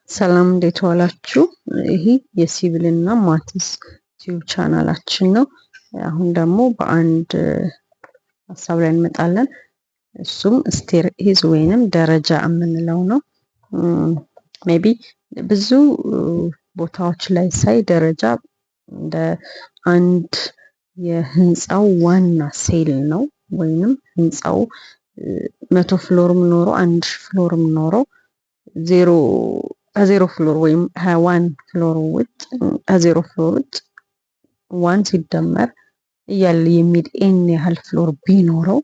ሰላም፣ እንዴት ዋላችሁ? ይሄ የሲቪል እና maths tube ቻናላችን ነው። አሁን ደግሞ በአንድ ሀሳብ ላይ እንመጣለን። እሱም staircase ወይንም ደረጃ የምንለው ነው። Maybe ብዙ ቦታዎች ላይ ሳይ ደረጃ እንደ አንድ የህንፃው ዋና ሴል ነው። ወይንም ህንፃው 100 floor ም ኖሮ 1000 floor ም ኖሮ ዜሮ ከ0 floor ወይም 1 floor ውጭ፣ ከ0 floor ውጭ one ሲደመር እያለ የሚል n ያህል floor ቢኖረው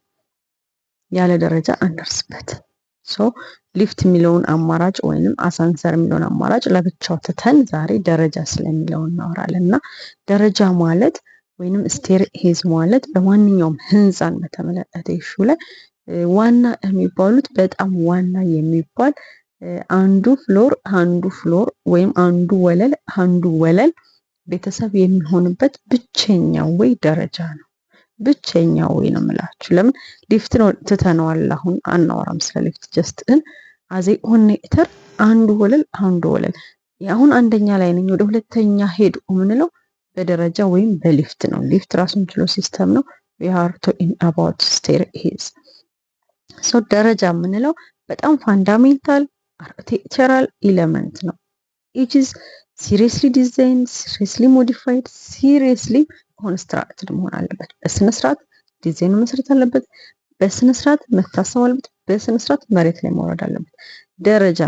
ያለ ደረጃ አንደርስበት። So ሊፍት የሚለውን አማራጭ ወይንም አሳንሰር የሚለውን አማራጭ ለብቻው ትተን ዛሬ ደረጃ ስለሚለው እናወራለን። እና ደረጃ ማለት ወይንም staircase ማለት በማንኛውም ህንፃን በተመለከተ issue ላይ ዋና የሚባሉት፣ በጣም ዋና የሚባል አንዱ floor አንዱ floor ወይም አንዱ ወለል አንዱ ወለል ቤተሰብ የሚሆንበት ብቸኛው way ደረጃ ነው። ብቸኛው way ነው የምላችሁ። ለምን ሊፍት ነው ትተነዋል። አሁን አናወራም ስለ ሊፍት። Just ግን as a connector አንዱ ወለል አንዱ ወለል፣ አሁን አንደኛ ላይ ነኝ ወደ ሁለተኛ ሄድ የምንለው በደረጃ ወይም በሊፍት ነው። ሊፍት ራሱን ችሎ system ነው። We are talking about staircase. So ደረጃ የምንለው በጣም fundamental architectural element ነው። It is seriously design, seriously modified, seriously constructed መሆን አለበት። በስነ ስርዓት ዲዛይኑ መስራት አለበት። በስነ ስርዓት መታሰብ አለበት። በስነ ስርዓት መሬት ላይ መውረድ አለበት። ደረጃ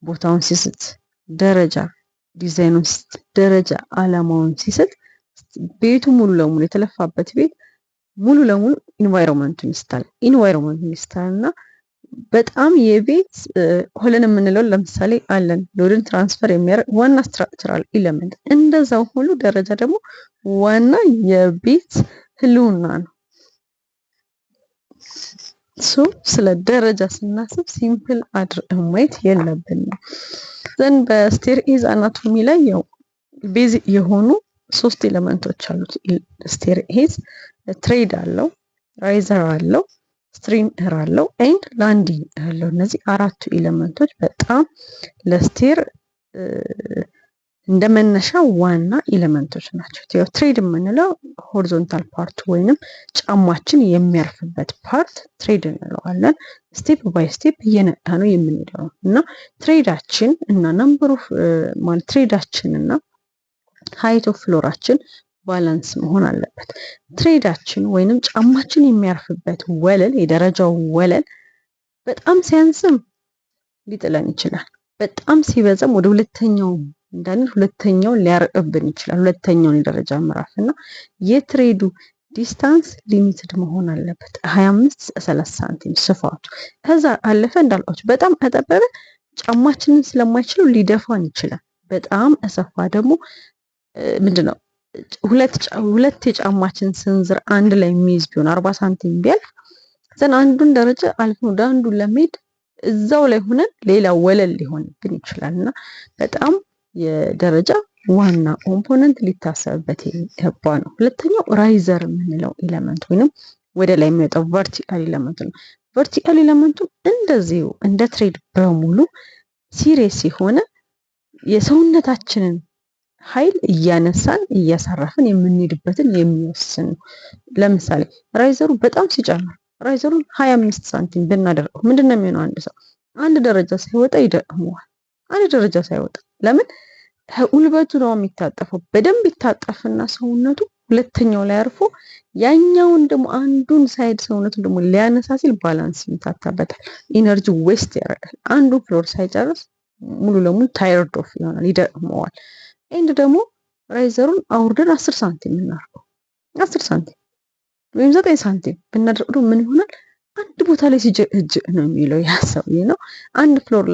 ቦታውን ሲስት፣ ደረጃ ዲዛይኑን ሲስት፣ ደረጃ አላማውን ሲስት ቤቱ ሙሉ ለሙሉ፣ የተለፋበት ቤት ሙሉ ለሙሉ environment ኡን ይስታል። Environment ኡን ይስታል እና በጣም የቤት column የምንለው ለምሳሌ አለን፣ load ን transfer የሚያደርግ ዋና structural element፣ እንደዛው ሁሉ ደረጃ ደግሞ ዋና የቤት ህልውና ነው። So ስለ ደረጃ ስናስብ simple አድርገን ማየት የለብንም። Then በ staircase anatomy ላይ ያው basic የሆኑ ሶስት element ኦች አሉት። Staircase tread አለው፣ riser አለው፣ stringer አለው and landing አለው። እነዚህ አራቱ element ኦች በጣም ለ stair እንደ መነሻ ዋና element ኦች ናቸው። Tread የምንለው horizontal part ወይንም ጫማችን የሚያርፍበት part tread እንለዋለን። Step by step እየነካ ነው የምንሄደው እና tread ኣችን እና number of ማለት tread ኣችን እና height of floor ኣችን balance መሆን አለበት። Tread ኣችን ወይንም ጫማችን የሚያርፍበት ወለል፣ የደረጃው ወለል በጣም ሲያንስም ሊጥለን ይችላል። በጣም ሲበዛም ወደ ሁለተኛው እንዳንል ሁለተኛውን ሊያርቅብን ይችላል። ሁለተኛውን የደረጃ ምዕራፍ እና የ tread ኡ distance limited መሆን አለበት። 25 30 ሳንቲም ስፋቱ። ከዛ አለፈ እንዳልኳችሁ በጣም ከጠበበ ጫማችንን ስለማይችለው ሊደፋን ይችላል። በጣም ከሰፋ ደግሞ ምንድን ነው ሁለት የጫማችን ስንዝር አንድ ላይ የሚይዝ ቢሆን 40 ሳንቲም ቢያልፍ then አንዱን ደረጃ አልፈን ወደ አንዱ ለመሄድ እዛው ላይ ሆነን ሌላ ወለል ሊሆንብን ይችላል። እና በጣም የደረጃ ዋና component ሊታሰብበት የሚገባ ነው። ሁለተኛው riser የምንለው element ወይንም ወደ ላይ የሚወጣው vertical element ነው። Vertical element ኡ እንደዚሁ እንደ tread በሙሉ serious የሆነ የሰውነታችንን ኃይል እያነሳን እያሳረፍን የምንሄድበትን የሚወስን ነው። ለምሳሌ riser ኡ በጣም ሲጨምር፣ riser ኡን 25 ሳንቲም ብናደርገው ምንድን ነው የሚሆነው? አንድ ሰው አንድ ደረጃ ሳይወጣ ይደክመዋል። አንድ ደረጃ ሳይወጣ። ለምን? ጉልበቱ ነው የሚታጠፈው። በደንብ ይታጠፍና ሰውነቱ ሁለተኛው ላይ አርፎ ያኛውን ደግሞ አንዱን side ሰውነቱን ደግሞ ሊያነሳ ሲል balance ይምታታበታል። Energy waste ያደርጋል። አንዱ floor ሳይጨርስ ሙሉ ለሙሉ tired of ይሆናል፣ ይደክመዋል። And ደግሞ riser ኡን አውርደን 10 ሳንቲም እናድርገው፣ 10 ሳንቲም ወይም 9 ሳንቲም ብናደርገው ምን ይሆናል? አንድ ቦታ ላይ ሲጀእጅ ነው የሚለው ያ ሰውዬ ነው። አንድ floor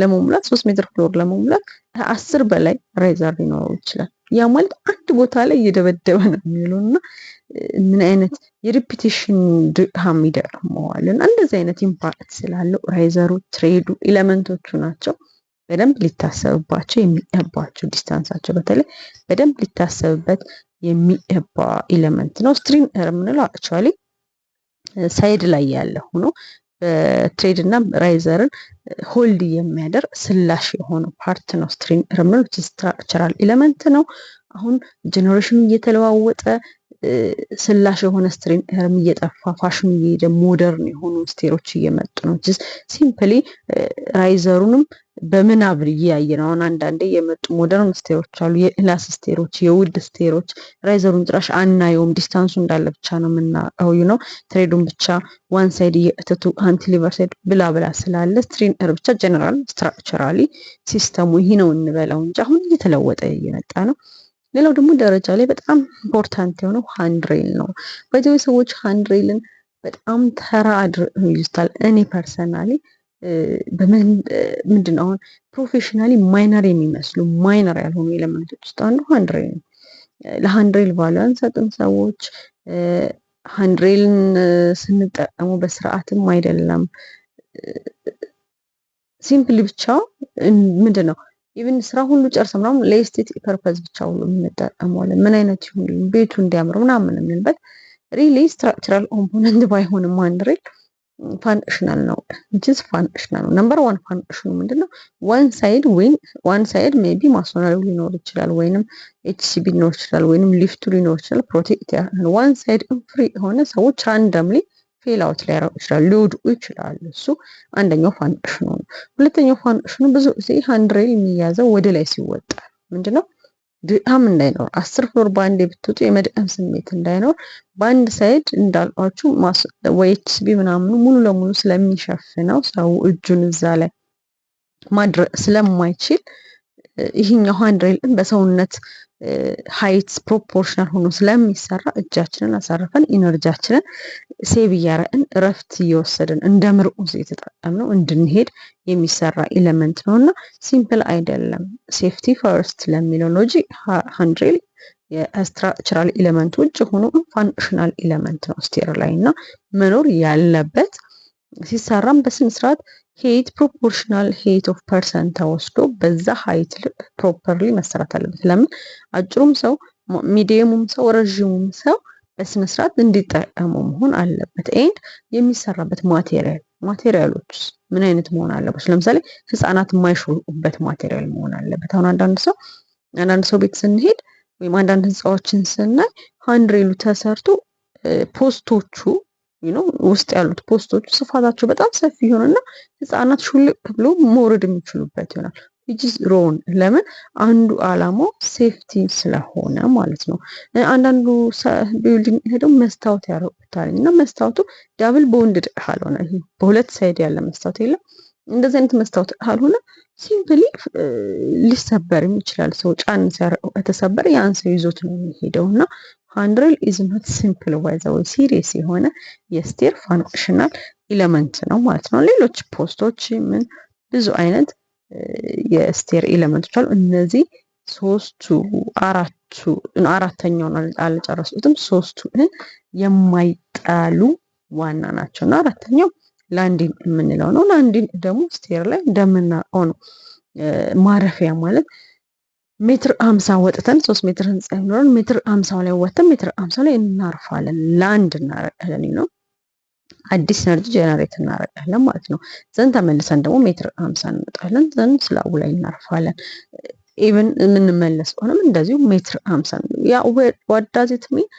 ለመሙላት፣ 3 ሜትር floor ለመሙላት ከ10 በላይ riser ሊኖረው ይችላል። ያ ማለት አንድ ቦታ ላይ እየደበደበ ነው የሚለው እና ምን አይነት የ repetition ድካም ይደክመዋል። እና እንደዚህ አይነት impact ስላለው riser ኡ፣ tread ኡ element ኦቹ ናቸው በደንብ ሊታሰብባቸው የሚገባቸው። Distance ኣቸው በተለይ በደንብ ሊታሰብበት የሚገባ element ነው። Stringer የምንለው actually side ላይ ያለ ሆኖ በ tread እና riser ን hold የሚያደርግ ስላሽ የሆነ part ነው። String arm structural element ነው። አሁን generation ኑ እየተለዋወጠ ስላሽ የሆነ string arm እየጠፋ፣ ፋሽኑ እየሄደ modern የሆኑ stair ኦች እየመጡ ነው። Simply riser ኡንም በምናብ እያየ ነው። አሁን አንዳንዴ የመጡ modern stair ኦች አሉ፣ የ glass stair ኦች፣ የ wood stair ኦች። Riser ኡን ጭራሽ አናየውም። Distance ኡ እንዳለ ብቻ ነው የምናየው ነው። Tread ኡን ብቻ one side እየእትቱ cantilever side ብላ ብላ ስላለ string ብቻ general structurally system ኡ ይህ ነው እንበለው እንጂ አሁን እየተለወጠ እየመጣ ነው። ሌላው ደግሞ ደረጃ ላይ በጣም important የሆነው handrail ነው። By the way ሰዎች handrail ን በጣም ተራ አድርገው ይይዙታል። እኔ personally ምንድን ነው፣ አሁን professionally minor የሚመስሉ minor ያልሆኑ element ኦች ውስጥ አንዱ handrail ነው። ለ handrail value አንሰጥም ሰዎች። Handrail ን ስንጠቀሙ በስርዓትም አይደለም። Simply ብቻ ምንድን ነው፣ even ስራ ሁሉ ጨርሰ ምናምን ለ aesthetic purpose ብቻ ሁሉ የምንጠቀመዋለን። ምን አይነት ይሁን፣ ቤቱ እንዲያምር ምናምን የምንልበት really structural component ባይሆንም handrail functional ነው፣ which is functional ነው። Number one function ኑ ምንድነው? One side ወይም one side maybe masonry ው ሊኖር ይችላል፣ ወይንም HCB ሊኖር ይችላል፣ ወይንም ሊፍቱ ሊኖር ይችላል። Protect ያደርጋል። One side free የሆነ ሰዎች randomly fall out ሊያደርጉ ይችላሉ፣ ሊወድቁ ይችላሉ። እሱ አንደኛው function ኑ ነው። ሁለተኛው function ኑ ብዙ ጊዜ handrail የሚያዘው ወደ ላይ ሲወጣ ምንድነው፣ ድካም እንዳይኖር፣ 10 floor በአንዴ ብትወጡ የመድከም ስሜት እንዳይኖር በአንድ side እንዳልኳችሁ ወይ HCB ምናምኑ ሙሉ ለሙሉ ስለሚሸፍነው ሰው እጁን እዛ ላይ ማድረግ ስለማይችል ይህኛው handrail ን በሰውነት height proportional ሆኖ ስለሚሰራ እጃችንን አሳርፈን energy ያችንን save እያረግን፣ እረፍት እየወሰድን፣ እንደ ምርኩዝ እየተጠቀምነው እንድንሄድ የሚሰራ element ነው እና simple አይደለም። Safety first ለሚለው logic handrail የ structural element ውጭ ሆኖ functional element ነው stair ላይ እና መኖር ያለበት። ሲሰራም በስነ ስርዓት height proportional height of person ተወስዶ በዛ height properly መሰራት አለበት። ለምን አጭሩም ሰው፣ medium ኡም ሰው፣ ረዥሙም ሰው በስነ ስርዓት እንዲጠቀመው መሆን አለበት። And የሚሰራበት material ኦች ምን አይነት መሆን አለበት? ለምሳሌ ህፃናት የማይሾሉበት material መሆን አለበት። አሁን አንዳንድ ሰው ቤት ስንሄድ ወይም አንዳንድ ህንፃዎችን ስናይ handrail ኡ ተሰርቶ post ኦቹ ውስጥ ያሉት post ኦቹ ስፋታቸው በጣም ሰፊ ይሆንና ህፃናት ሹልክ ብሎ መውረድ የሚችሉበት ይሆናል። Which is wrong። ለምን? አንዱ አላማው safety ስለሆነ ማለት ነው። አንዳንዱ building ሄደው መስታወት ያደርጉታል እና መስታወቱ double bonded ካልሆነ፣ ይሄ በሁለት side ያለ መስታወት የለም፣ እንደዚህ አይነት መስታወት ካልሆነ simply ሊሰበርም ይችላል። ሰው ጫን ሲያደርገው ከተሰበረ ያን ሰው ይዞት ነው የሚሄደው። እና handrail is not simple by the way፣ serious የሆነ የ stair functional element ነው ማለት ነው። ሌሎች post ኦች ምን ብዙ አይነት የ stair element ኦች አሉ። እነዚህ ሶስቱ፣ አራቱ፣ አራተኛውን አልጨረስኩትም። ሶስቱ ግን የማይጣሉ ዋና ናቸው እና አራተኛው landing የምንለው ነው። Landing ደግሞ stair ላይ እንደምናውቀው ነው። ማረፊያ ማለት ሜትር 50 ወጥተን፣ 3 ሜትር ህንፃ ይኖራል። ሜትር 50ው ላይ ወጥተን ሜትር 50 ላይ እናርፋለን። Land እናረጋለን ነው፣ አዲስ energy generate እናደርጋለን ማለት ነው። Then ተመልሰን ደግሞ ሜትር 50 እንወጣለን። Then slab ኡ ላይ እናርፋለን። Even የምንመለስ ከሆነም እንደዚሁ ሜትር 50። ያ what does it mean?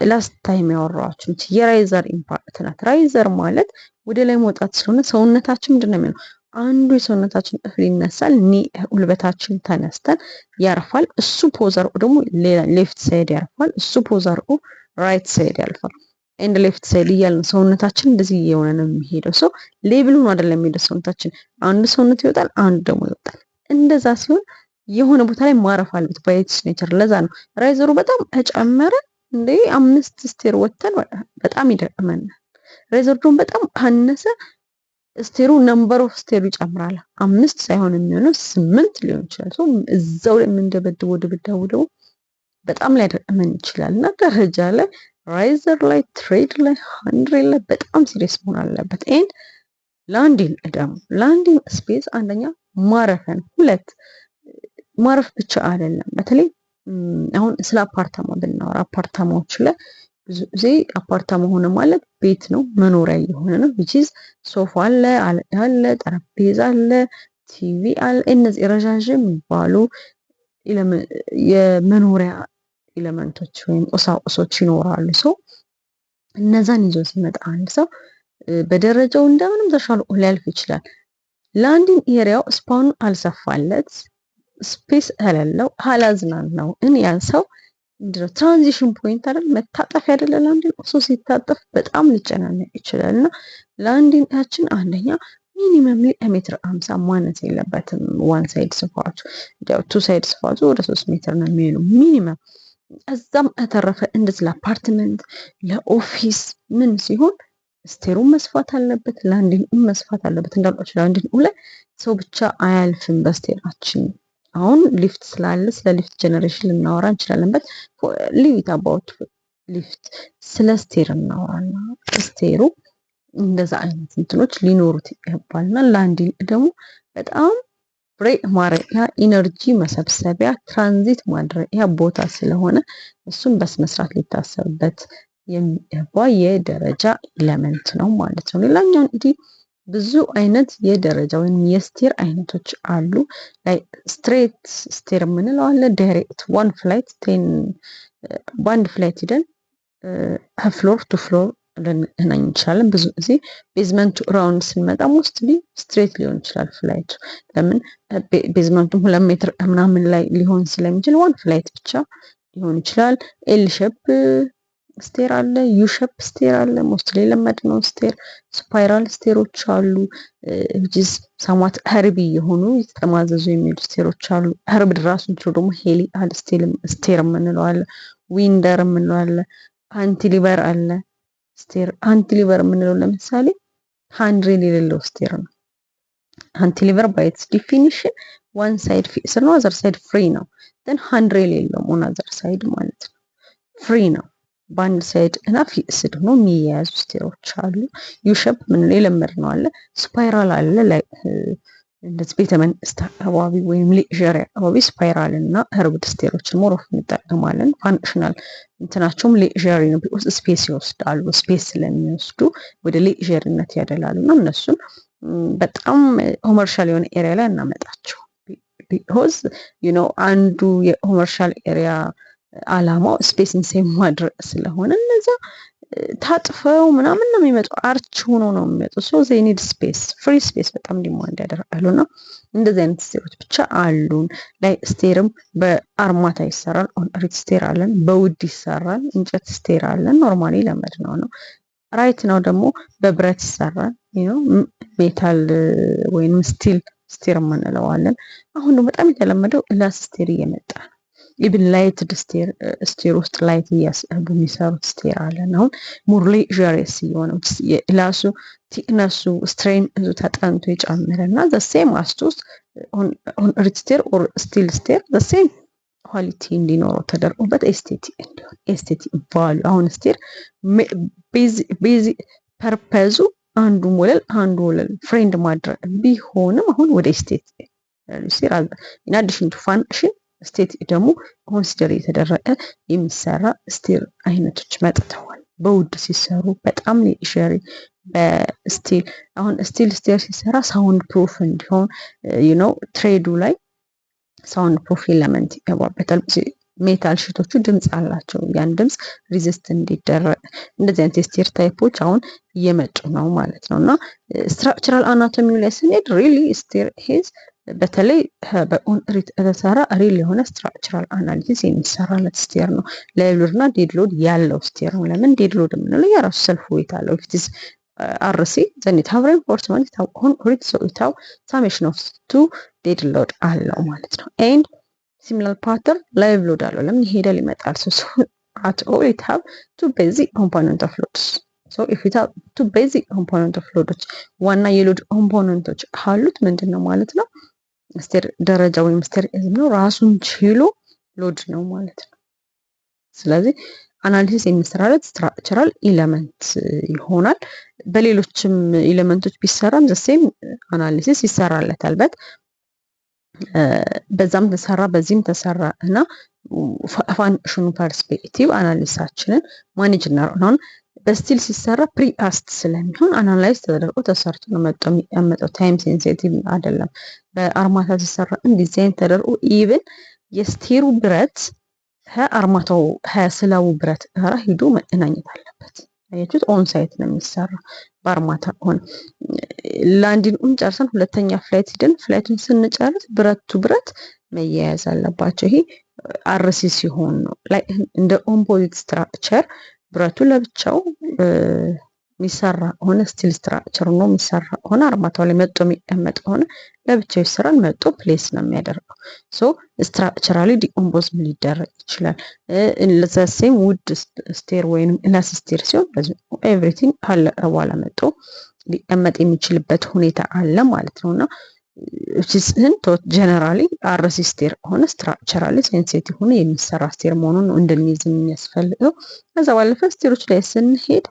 Last time ያወራኋችሁ የ riser impact ናት። Riser ማለት ወደ ላይ መውጣት ስለሆነ ሰውነታችን ምንድን ነው የሚሆነው? አንዱ የሰውነታችን ክፍል ይነሳል፣ knee ጉልበታችን ተነስተን ያርፋል። እሱ pause አርጎ ደግሞ left side ያርፋል። እሱ pause አርጎ right side ያልፋል። And left side እያልን ሰውነታችን እንደዚህ እየሆነ ነው የሚሄደው። So level ሆኖ አይደለም የሚሄደው ሰውነታችን። አንዱ ሰውነት ይወጣል፣ አንዱ ደግሞ ይወጣል። እንደዛ ሲሆን የሆነ ቦታ ላይ ማረፍ አለበት by its nature። ለዛ ነው riser ኡ በጣም ከጨመረ እንዴ አምስት stair ወጥተን በጣም ይደክመናል። Riser ኡ ደግሞ በጣም ካነሰ stair ኡ number of stair ኡ ይጨምራል። አምስት ሳይሆን የሚሆነው ስምንት ሊሆን ይችላል። So እዛው ላይ የምንደበድበው ድብደቡ ደግሞ በጣም ሊያደክመን ይችላል። እና ደረጃ ላይ፣ riser ላይ፣ tread ላይ፣ handrail ላይ በጣም serious መሆን አለበት። And landing ደግሞ landing space አንደኛ ማረፊያ ነው። ሁለት ማረፍ ብቻ አይደለም። በተለይ አሁን ስለ አፓርታማ ብናወራ አፓርታማዎች ላይ ብዙ ጊዜ አፓርታማ ሆነ ማለት ቤት ነው፣ መኖሪያ የሆነ ነው። Which is ሶፋ አለ፣ አልጋ አለ፣ ጠረጴዛ አለ፣ ቲቪ አለ። እነዚህ ረዣዥም የሚባሉ የመኖሪያ element ኦች ወይም ቁሳቁሶች ይኖራሉ። So እነዛን ይዞ ሲመጣ አንድ ሰው በደረጃው እንደምንም ተሻልቆ ሊያልፍ ይችላል። Landing area ው span ኑ አልሰፋለት፣ space ከሌለው፣ አላዝናናው እን ያን ሰው ምንድነው transition point አይደል፣ መታጠፊያ አይደለ landing፣ እሱ ሲታጠፍ በጣም ሊጨናነቅ ይችላል። እና landing ኣችን አንደኛ minimum ሜትር 50 ማነስ የለበትም። One side ስፋቱ፣ ያው two side ስፋቱ ወደ 3 ሜትር ነው የሚሆነው minimum። እዛም ከተረፈ እንደዚህ ለ apartment፣ ለ office ምን ሲሆን stair ኡን መስፋት አለበት፣ landing መስፋት አለበት። እንዳልኳችሁ landing ላይ ሰው ብቻ አያልፍም በ stair ኣችን። አሁን ሊፍት ስላለ ስለ lift generation ልናወራ እንችላለን። But leave it about lift፣ ስለ stair እናወራና stair ኡ እንደዛ አይነት እንትኖች ሊኖሩት ይገባል። እና landing ደግሞ በጣም break ማድረጊያ፣ energy መሰብሰቢያ፣ ትራንዚት ማድረጊያ ቦታ ስለሆነ እሱም በስነስርዓት ሊታሰብበት የሚገባ የደረጃ element ነው ማለት ነው። ሌላኛው እንግዲህ ብዙ አይነት የደረጃ ወይም የ stair አይነቶች አሉ። Straight stair የምንለው አለ። Direct one flight፣ ten በአንድ flight ሂደን floor to floor ልንገናኝ እንችላለን። ብዙ ጊዜ basement ኡ round ስንመጣ mostly straight ሊሆን ይችላል flight ኡ። ለምን basement ኡም 2 ሜትር ምናምን ላይ ሊሆን ስለሚችል one flight ብቻ ሊሆን ይችላል። L shape stair አለ፣ U shape stair አለ። Mostly የለመድነው stair፣ spiral stair ኦች አሉ። Which is somewhat curvy የሆኑ የተጠማዘዙ የሚሄዱ stair ኦች አሉ። Curved ራሱን ችሎ ደግሞ helical stair የምንለው አለ። Winder የምንለው አለ። Cantilever አለ። Stair cantilever የምንለው ለምሳሌ handrail የሌለው stair ነው። Cantilever by its definition one side fixed ነው፣ other side free ነው። Then handrail የለውም on other side ማለት ነው። Free ነው በአንድ side እና fixed ሆኖ የሚያያዙ stair ኦች አሉ። U shape ምንለው የለመድነው አለ። Spiral አለ፣ like እንደዚህ ቤተ መንግስት አካባቢ ወይም luxury አካባቢ spiral እና curved stair ኦችን more of እንጠቀማለን። Functional እንትናቸውም luxury ነው፣ because space ይወስዳሉ። Space ስለሚወስዱ ወደ luxury ነት ያደላሉ እና እነሱን በጣም commercial የሆነ area ላይ እናመጣቸው፣ because አንዱ የ commercial area አላማው space ን save ማድረግ ስለሆነ እነዛ ታጥፈው ምናምን ነው የሚመጡ፣ arch ሆኖ ነው የሚመጡ። So they need space፣ free space በጣም demand ያደርጋሉ። እና እንደዚህ አይነት stair ኦች ብቻ አሉን። Like stair ም በአርማታ ይሰራል። Concrete stair አለን፣ በ wood ይሰራል፣ እንጨት stair አለን። Normally ለመድ ነው ነው። Right now ደግሞ በብረት ይሰራል። Metal ወይም steel stair የምንለው አለን። አሁን ደግሞ በጣም የተለመደው glass stair እየመጣ ነው። Even lighted stair፣ stair ውስጥ light እያስገቡ የሚሰሩት stair አለን። አሁን more luxurious እየሆነ የ glass ኡ thickness ኡ strength ኡ ተጠንቶ የጨመረ እና the same as to concrete stair or steel stair፣ the same quality እንዲኖረው ተደርጎበት aesthetic እንዲሆን፣ aesthetic value። አሁን stair basic purpose ኡ አንዱ ወለል አንዱ ወለል friend ማድረግ ቢሆንም አሁን ወደ aesthetic stair in addition to function aesthetic ደግሞ consider እየተደረገ የሚሰራ stair አይነቶች መጥተዋል። በ wood ሲሰሩ በጣም luxury፣ በ steel፣ አሁን steel stair ሲሰራ sound proof እንዲሆን tread ኡ ላይ sound proof element ይገባበታል። Metal sheet ኦቹ ድምፅ አላቸው። ያን ድምፅ resist እንዲደረግ እንደዚህ አይነት የ stair type ኦች አሁን እየመጡ ነው ማለት ነው። እና structural anatomy ው ላይ ስንሄድ really staircase በተለይ በኮንክሪት የተሰራ real የሆነ structural analysis የሚሰራለት stair ነው። Live load እና dead load ያለው stair ነው። ለምን dead load የምንለው የራሱ self weight አለው። If it's RC, then it have reinforcement, it have concrete, so it have summation of two dead load አለው ማለት ነው። And similar pattern live load አለው። ለምን ይሄዳል ይመጣል። So at all it have two basic component of loads. So if it have two basic component of load ኦች፣ ዋና የ load component ኦች ካሉት ምንድን ነው ማለት ነው? Stair ደረጃ ወይም stair ነው፣ ራሱን ችሎ load ነው ማለት ነው። ስለዚህ analysis የሚሰራለት structural element ይሆናል። በሌሎችም element ኦች ቢሰራም the same analysis ይሰራለታል። But በዛም ተሰራ በዚህም ተሰራ እና function ኑ perspective analysis ኣችንን manage እናደርገው። በ steel ሲሰራ precast ስለሚሆን analyze ተደርጎ ተሰርቶ ነው መጥቶ የሚቀመጠው። Time sensitive አይደለም። በአርማታ ሲሰራ ዲዛይን ተደርጎ even የ stair ኡ ብረት ከአርማታው ከ slab ኡ ብረት ጋር ሂዶ መገናኘት አለበት። አያችሁት? On site ነው የሚሰራ። በአርማታ ሆነ landing ኡን ጨርሰን ሁለተኛ flight ሂደን flight ኡን ስንጨርስ ብረቱ ብረት መያያዝ አለባቸው። ይሄ RC ሲሆን ነው። ላይ እንደ composite structure ብረቱ ለብቻው የሚሰራ ሆነ steel structure ነው የሚሰራ ሆነ አርማታው ላይ መጦ የሚቀመጥ ሆነ ለብቻው ይሰራል። መጦ place ነው የሚያደርገው። So structurally decompose ሊደረግ ይችላል። The same wood stair ወይም glass stair ሲሆን everything ካለቀ በኋላ መጦ ሊቀመጥ የሚችልበት ሁኔታ አለ ማለት ነው። እና generally RC stair ከሆነ structurally sensitive ሆኖ የሚሰራ stair መሆኑን ነው እንድንይዝ የሚያስፈልገው። ከዛ ባለፈ stair ኦች ላይ ስንሄድ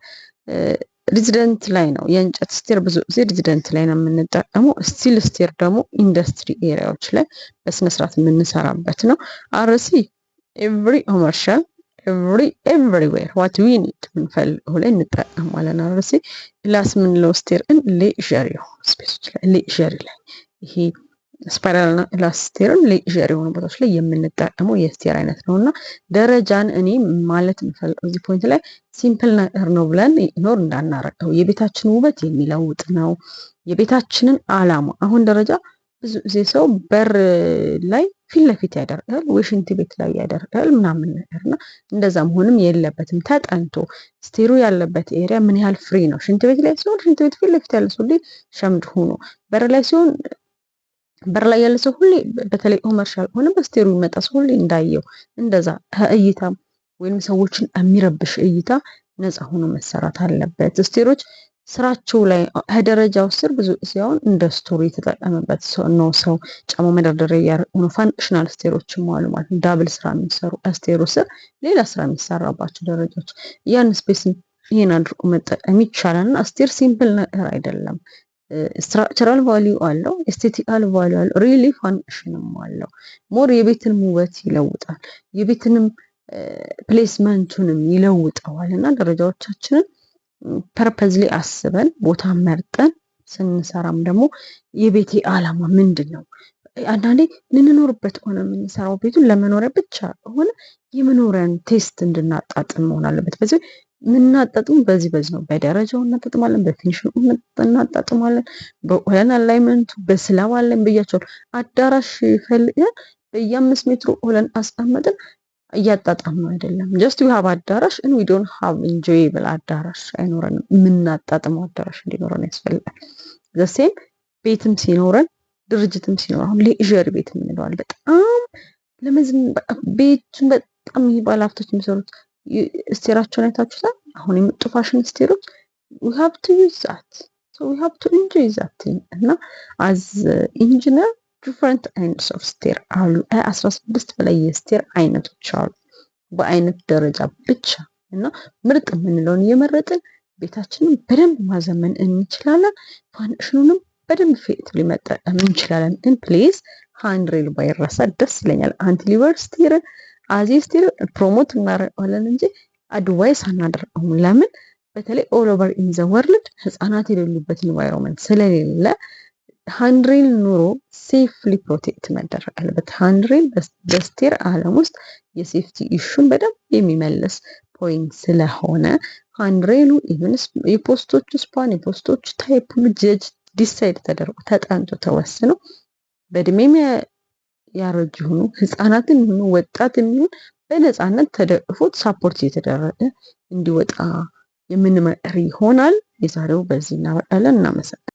resident ላይ ነው፣ የእንጨት stair ብዙ ጊዜ resident ላይ ነው የምንጠቀመው። Steel stair ደግሞ industry area ዎች ላይ በስነስርዓት የምንሰራበት ነው። RC every commercial, everywhere what we need የምንፈልገው ላይ እንጠቀማለን። RC glass የምንለው stair ግን leisure የሆኑ space ኦች ላይ፣ leisure ላይ፣ ይሄ spiral ና glass stair ን leisure የሆኑ ቦታዎች ላይ የምንጠቀመው የ stair አይነት ነው። እና ደረጃን እኔ ማለት የምፈልገው እዚህ point ላይ simple ነገር ነው ብለን ignore እንዳናረገው፣ የቤታችን ውበት የሚለውጥ ነው። የቤታችንን አላማ አሁን ደረጃ ብዙ ጊዜ ሰው በር ላይ ፊት ለፊት ያደርጋል ወይ ሽንት ቤት ላይ ያደርጋል ምናምን ነገር እና እንደዛ መሆንም የለበትም። ተጠንቶ stair ኡ ያለበት area ምን ያህል free ነው። ሽንት ቤት ላይ ሲሆን ሽንት ቤት ፊት ለፊት ያለ ሰው ሁሌ ሸምድ ሆኖ፣ በር ላይ ሲሆን በር ላይ ያለ ሰው ሁሌ፣ በተለይ commercial ሆነ በ stair ኡ ይመጣ ሰው ሁሌ እንዳየው እንደዛ እይታ ወይም ሰዎችን የሚረብሽ እይታ ነፃ ሆኖ መሰራት አለበት። Stair ኦች ስራቸው ላይ ከደረጃው ስር ብዙ ሲሆን እንደ store የተጠቀመበት ነው። ሰው ጫማ መደርደሪያ እያደረጉ ነው። Functional stair ኦችም አሉ ማለት ነው። Double ስራ የሚሰሩ፣ stair ኡ ስር ሌላ ስራ የሚሰራባቸው ደረጃዎች፣ ያን space ን ይሄን አድርጎ መጠቀም ይቻላል። እና stair simple ነገር አይደለም። Structural value አለው፣ aesthetical value አለው፣ really function ም አለው። More የቤትንም ውበት ይለውጣል፣ የቤትንም placement ኡንም ይለውጠዋል። እና ደረጃዎቻችንን purposely አስበን ቦታ መርጠን ስንሰራም ደግሞ የቤቴ ዓላማ ምንድን ነው? አንዳንዴ ልንኖርበት ሆነ የምንሰራው ቤቱን ለመኖሪያ ብቻ ሆነ የመኖሪያን taste እንድናጣጥም መሆን አለበት። በዚህ የምናጣጥሙ በዚህ በዚህ ነው። በደረጃው እናጣጥማለን፣ በ finishing ኡ እናጣጥማለን፣ በ column alignment ኡ፣ በ slab አለን ብያቸዋለሁ። አዳራሽ ፈልገን በየ5 ሜትሩ column አስቀምጥን እያጣጣም ነው አይደለም። Just we have አዳራሽ and we don't have enjoyable አዳራሽ አይኖረንም። የምናጣጥመው አዳራሽ እንዲኖረን ያስፈልጋል። The same ቤትም ሲኖረን ድርጅትም ሲኖር አሁን leisure ቤት የምንለዋል፣ በጣም ለመዝን ቤቱን በጣም ይሄ ባለሀብቶች የሚሰሩት stair ኣቸውን አይታችሁታል። አሁን የመጡ fashion stair ኦች we have to use that, so we have to enjoy that። እና as engineer different kinds of stair አሉ። 16 በላይ የ stair አይነቶች አሉ በአይነት ደረጃ ብቻ። እና ምርጥ የምንለውን እየመረጥን ቤታችንን በደንብ ማዘመን እንችላለን። Function ኑንም በደንብ effectively መጠቀም እንችላለን። ግን please handrail ባይረሳ ደስ ይለኛል። Cantilever stair ን as a stair promote እናደርገዋለን እንጂ advise አናደርገውም። ለምን? በተለይ all over in the world ህፃናት የሌሉበት environment ስለሌለ handrail ኑሮ safely protect መደረግ አለበት። Handrail በ stair አለም ውስጥ የ safety issue ን በደንብ የሚመልስ point ስለሆነ handrail ኡ even የ post ኦቹ span፣ የ post ኦቹ type ሁሉ judge decide ተደርጎ ተጠንቶ ተወስኖ በእድሜም ያረጁ ይሁኑ፣ ህፃናትም ይሁኑ፣ ወጣት የሚሆን በነፃነት ተደግፎት support እየተደረገ እንዲወጣ የምንመክር ይሆናል። የዛሬው በዚህ እናበቃለን። እናመሰግናለን።